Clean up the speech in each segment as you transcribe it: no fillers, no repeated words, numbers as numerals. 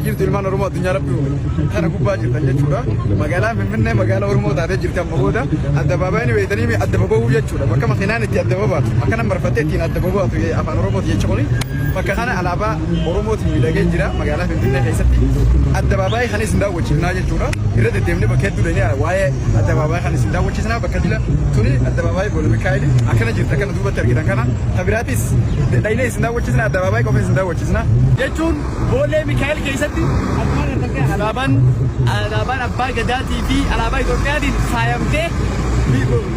Jirtu ilmaan Oromoo addunyaa rabbi uume kana gubbaa jirtan jechuudha. Magaalaan Finfinnee magaalaa Oromoo taatee jirti amma booda. Addabaabaayii beektanii adda baba'uu jechuudha. Bakka makiinaan itti adda babaatu akkana marfattee ittiin adda babaatu afaan Oromooti jecha kuni. Bakka kana alaabaa Oromootiin miidhagee jira magaalaa Finfinnee keessatti. Addabaabaayii kana isin daawwachiifnaa jechuudha. Irra deddeemnee bakka hedduu deemnee waa'ee addabaabaayii kana isin daawwachiisnaa bakka dila tuni addabaabaayii Boole Mikaa'eli akkana jirti akkana duubatti argitan kana. Tabiraatis dhaynee isin daawwachiisna addabaabaayii qofa isin daawwachiisna. Jechuun Boolee Mikaa'el keessatti akkuma agartan alaabaan alaabaan abbaa gadaatii fi alaabaa Itoophiyaatiin faayamtee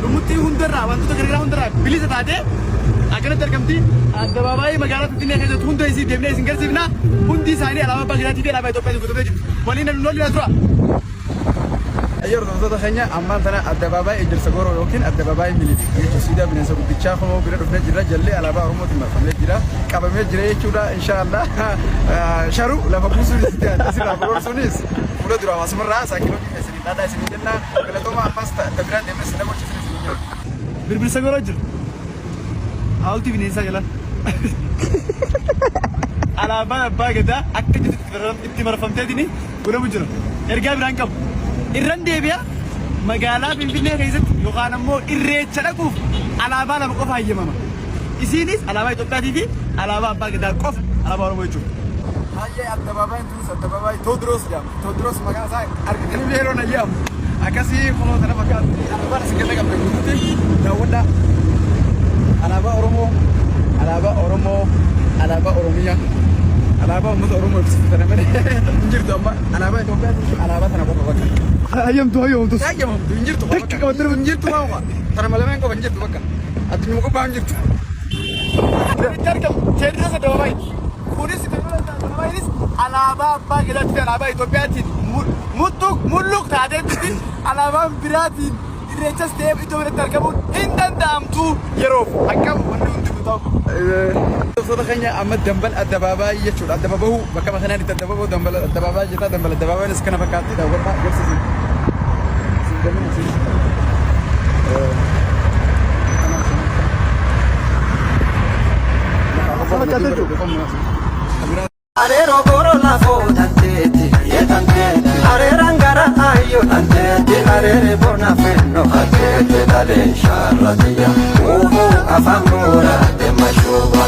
lumuxxii hundarraa wantoota garagaraa hundarraa bilisa taatee akkanatti argamti. Addabaabaayii magaalaa Finfinnee keessatti hunda isii deemnee isin garsiifna. Hundi isaanii alaabaa abbaa gadaatii fi alaabaa Itoophiyaatiin guutamee jirti. Waliin nu waliin tura. Ayyoo hordoftoota keenya ammaan tana addabaabaayii Ejersa Gooroo yookiin addabaabaayii Minilik jechuun siidaa bineensa guddichaa kunoo bira dhufnee jirra jallee alaabaa Oromootiin marfamee jira qabamee jira jechuudha inshaallah sharu lafa buusuunis asirraa boorsuunis fuula dura hawaasumarraa saakiloojii keessanii dhaadhaa isinii jenna galatooma ammas ta biraa deemnee isin daawwachiisna isinii jenna. Birbirsa Gooroo jira. Hawultii bineensaa jala. Alaabaan abbaa gadaa akka jirtutti itti marfamteetini godhamu jira. Ergaa biraan qabu. Irran deebi'a magaalaa Finfinnee keessatti yookaan ammoo irreecha dhaquuf alaabaa lama qofa hayyamama. Isiinis alaabaa Itoophiyaatii fi alaabaa abbaa gadaa qofa alaabaa Oromoo jechuudha. Baay'ee addabaabaayii tunis addabaabaayii Tewoodiroos jedhama. Tewoodiroos maqaa isaa argitanii yeroo na jedhamu. Akkasii kunoo kana fakkaatti alaabaan isin galla qabde guutuutti daawwadhaa. Alaabaa Oromoo, alaabaa Oromoo, alaabaa Oromiyaa, alaabaa uummata Oromoo ibsitu tana malee hin jirtu amma alaabaa Itoophiyaa alaabaa tana qofa bakka. Hayyamtu hayyamtu. Hayyamamtu hin jirtu. Takka qabattee hin jirtu maama. Tana malee qofa hin jirtu bakka. Addunyaa gubbaa hin jirtu. Itti argamu Teediroos Addabaabaayii. Kunis Teediroos Addabaabaayis alaabaa abbaa gadaatti fi alaabaa Itoophiyaatiin muttuq mulluq taateetti alaabaan biraatiin irreechas ta'ee iddoo biratti argamuun hin danda'amtu yeroof akka wanni hundi ta'u. Hordoftoota keenya amma dambal addabaabaayii jechuudha. Addababahuu bakka makinaan itti addababoo dambal addabaabaayii jettaa dambal addabaabaayii kana fakkaatti daawwadhaa agarsiisin. Isin gamin isin. Areero goro lafoo tanteeti, areeraan gara ayyoo tanteeti, areere bona fenno hatteete dhalee shaarratiya, uufuu afaan muura deema shuuba.